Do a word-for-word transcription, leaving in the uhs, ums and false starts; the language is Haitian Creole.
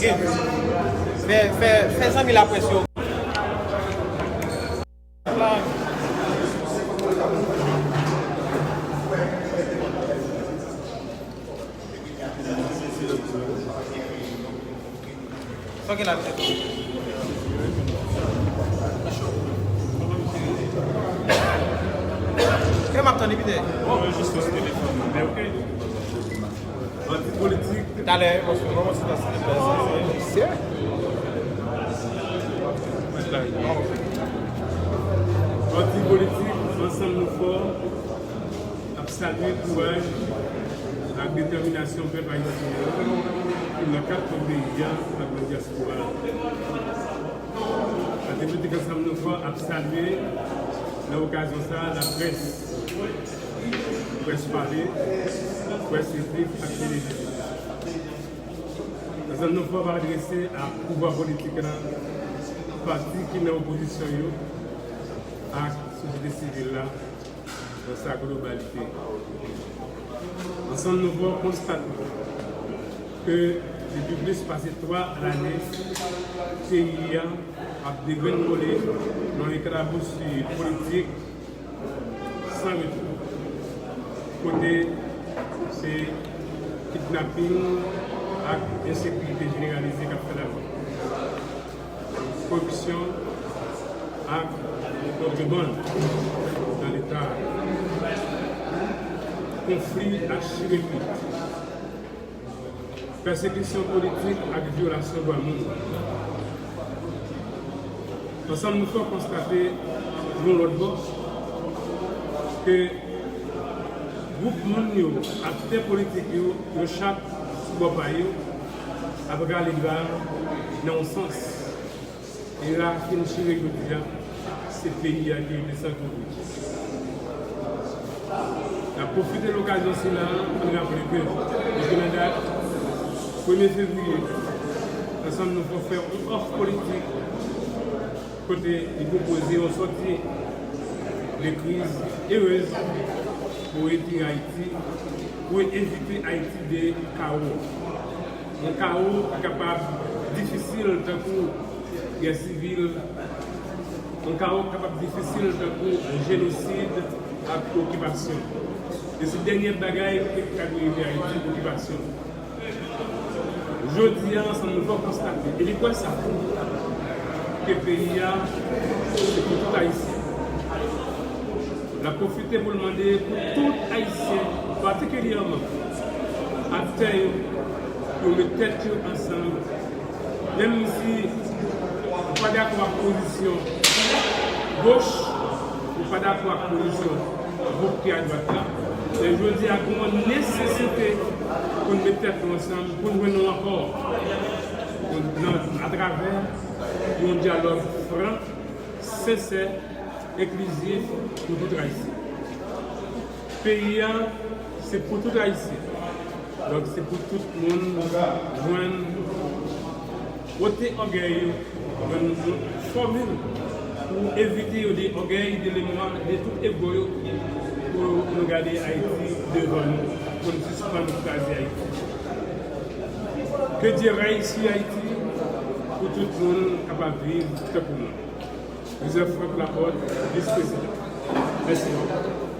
Fè, fè, fè zanmi laprès yo. Sa w gen la, mesye? Ke m ap tande, pite? Mwen jis sou telefòn nan, men oke. Anti politik. Talè, paske mwen, mwen, se ta site pèsonèl. Anti politik, ansanm nou fò, ap salye kouraj ak detèminasyon pèp ayisyen an ki nan kat kwen peyi a ak nan dyaspora a. Pati politik Ansanm Nou Fò ap salye nan okazyon sa a laprès, près pale, près ekri ak televizyon. Ansanm Nou Fò ap adrese a pouvwa politik la, pati ki nan opozisyon yo ak sosyete sivil la nan sa globalite. Ansanm Nou Fò konstate ke depi plis pase twa lane, peyi a ap degrengole nan yon eklabousi politik san retou, kote se kidnaping ak ensekirite jeneralize k ap fè lavi, koripsyon ak kontrebann nan Leta, konfli ak chirepit, pèsekisyon politik ak vyolasyon dwa moun. Ansanm Nou Fò konstate, yon lòt bò, ke gwoup moun yo, aktè politik yo, yo chak sou bò pa yo, ap rale grav nan yon sans. E la fin chire jodi a, se peyi a ki rete san kouri. N ap pwofite lokazyon sila a pou n raple ke, depi nan dat premye fevriye, Ansanm Nou Fò fè yon òf politik kote li pwopoze yon sòti de kriz erez pou retire Ayiti, pou evite Ayiti de kawo. Yon kawo ki kapab difisil tankou gè sivil, yon kawo ki kapab difisil tankou jenosid ak okipasyon. E se dènye bagay ki te ka rive Ayiti, okipasyon. Jodi a, Ansanm Nou Fò konstate, e li kwè sa, ke peyi a, se pou tout Ayisyen. L ap pwofite pou l mande pou tout Ayisyen, patikilyèman aktè yo, pou yo met tèt yo ansanm, menm si ou pa dakò ak pozisyon goch, ou pa dakò ak pozisyon gwoup ki adwat la, men jodi a gen yon nesesite pou n met tèt nou ansanm, pou n jwenn yon akò nan, atravè yon dyalòg fran, sensè, enklizif pou tout Ayisyen. Peyi a, se pou tout Ayisyen. Donk, se pou tout moun jwenn, wote ògèy yo, jwenn yon fòmil pou evite yo de ògèy, de lemwa, de tout ego yo, pou nou gade Ayiti devan nou, pou n sispann kraze Ayiti. Que Dieu réussisse Ayiti, pou tout moun kapab viv tankou nou. Joseph Franck Laporte, vis prezidan. Mèsi.